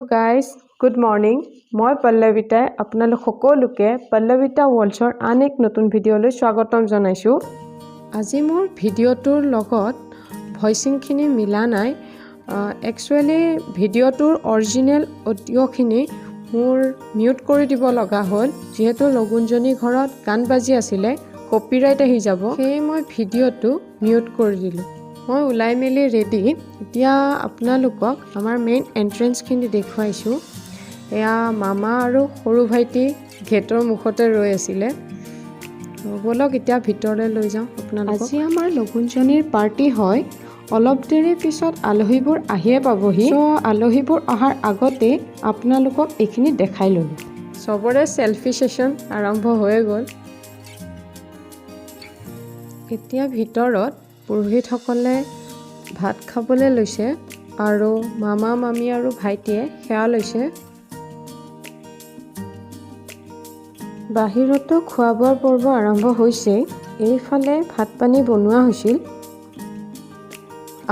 Guys, good morning. মই পল্লৱিতাই আপোনালোক সকলোকে পল্লৱিতা ৱৰ্ল্ডছৰ আন এক নতুন ভিডিঅ'লৈ স্বাগতম জনাইছোঁ। আজি মোৰ ভিডিঅ'টোৰ লগত ভইচিংখিনি মিলা নাই। একচুৱেলি ভিডিঅ'টোৰ অৰিজিনেল অডিঅ'খিনি মোৰ মিউট কৰি দিব লগা হ'ল, যিহেতু লগুণজনী ঘৰত গান বাজি আছিলে, কপিৰাইট আহি যাব। সেয়ে মই ভিডিঅ'টো মিউট কৰি দিলোঁ। মই ওলাই মেলি ৰেডি। এতিয়া আপোনালোকক আমাৰ মেইন এণ্ট্ৰেঞ্চখিনি দেখুৱাইছোঁ। এয়া মামা আৰু সৰু ভাইটি গেটৰ মুখতে ৰৈ আছিলে। ব'লক, এতিয়া ভিতৰলৈ লৈ যাওঁ আপোনালোকক। আজি আমাৰ লগুণজনীৰ পাৰ্টি হয়। অলপ দেৰিৰ পিছত আলহীবোৰ আহিয়ে পাবহি। চ' আলহীবোৰ অহাৰ আগতেই আপোনালোকক এইখিনি দেখাই ল'লোঁ। চবৰে চেলফি ছেশ্যন আৰম্ভ হৈয়ে গ'ল। এতিয়া ভিতৰত পুৰোহিতসকলে ভাত খাবলৈ লৈছে আৰু মামা, মামী আৰু ভাইটিয়ে সেৱা লৈছে। বাহিৰতো খোৱা বোৱাৰ পৰ্ব আৰম্ভ হৈছেই। এইফালে ভাত পানী বনোৱা হৈছিল।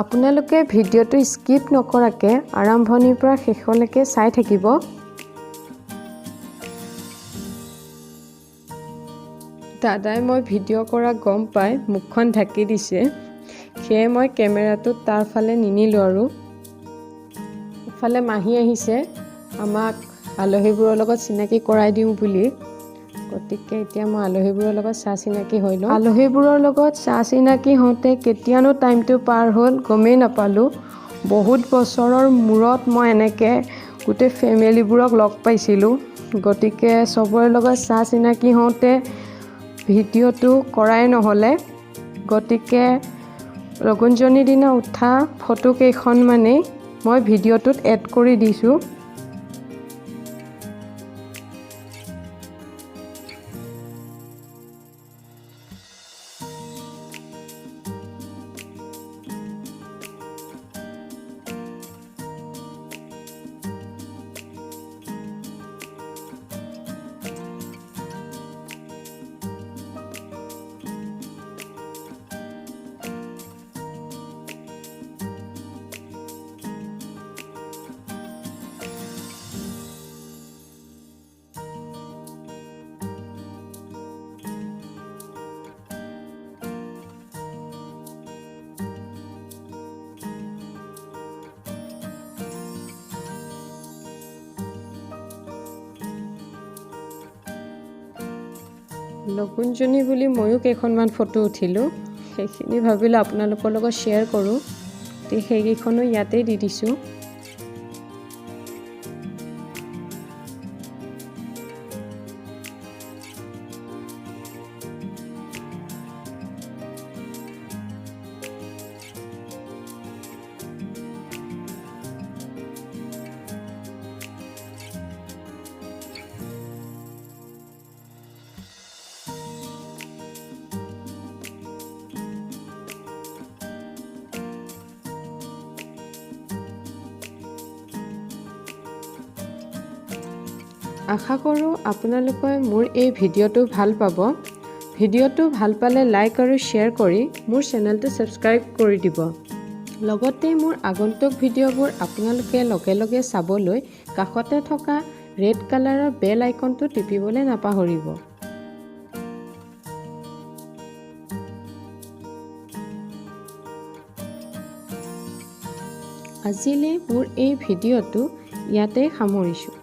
আপোনালোকে ভিডিঅ'টো স্কিপ নকৰাকৈ আৰম্ভণিৰ পৰা শেষলৈকে চাই থাকিব। দাদাই মই ভিডিঅ' কৰা গম পাই মুখখন ঢাকি দিছে, সেয়ে মই কেমেৰাটো তাৰ ফালে নিনিলোঁ। আৰু ইফালে মাহী আহিছে আমাক আলহীবোৰৰ লগত চিনাকি কৰাই দিওঁ বুলি। গতিকে এতিয়া মই আলহীবোৰৰ লগত চা চিনাকি হৈ লওঁ। আলহীবোৰৰ লগত চা চিনাকি হওঁতে কেতিয়ানো টাইমটো পাৰ হ'ল গমেই নাপালোঁ। বহুত বছৰৰ মূৰত মই এনেকৈ গোটেই ফেমিলিবোৰক লগ পাইছিলোঁ। গতিকে চবৰে লগত চা চিনাকি হওঁতে ভিডিঅ'টো কৰাই নহ'লে। গতিকে লগুণজনীৰ দিনা উঠা ফটো কেইখনমানেই মই ভিডিঅ'টোত এড কৰি দিছোঁ। লগুণজনী বুলি ময়ো কেইখনমান ফটো উঠিলোঁ। সেইখিনি ভাবিলোঁ আপোনালোকৰ লগত শ্বেয়াৰ কৰোঁ। গতিকে সেইকেইখনো ইয়াতেই দি দিছোঁ। আশা কৰোঁ আপোনালোকে মোৰ এই ভিডিঅ'টো ভাল পাব। ভিডিঅ'টো ভাল পালে লাইক আৰু শ্বেয়াৰ কৰি মোৰ চেনেলটো ছাবস্ক্ৰাইব কৰি দিব। লগতে মোৰ আগন্তুক ভিডিঅ'বোৰ আপোনালোকে লগে লগে চাবলৈ কাষতে থকা ৰেড কালাৰৰ বেল আইকনটো টিপিবলৈ নাপাহৰিব। আজিলৈ মোৰ এই ভিডিঅ'টো ইয়াতে সামৰিছোঁ।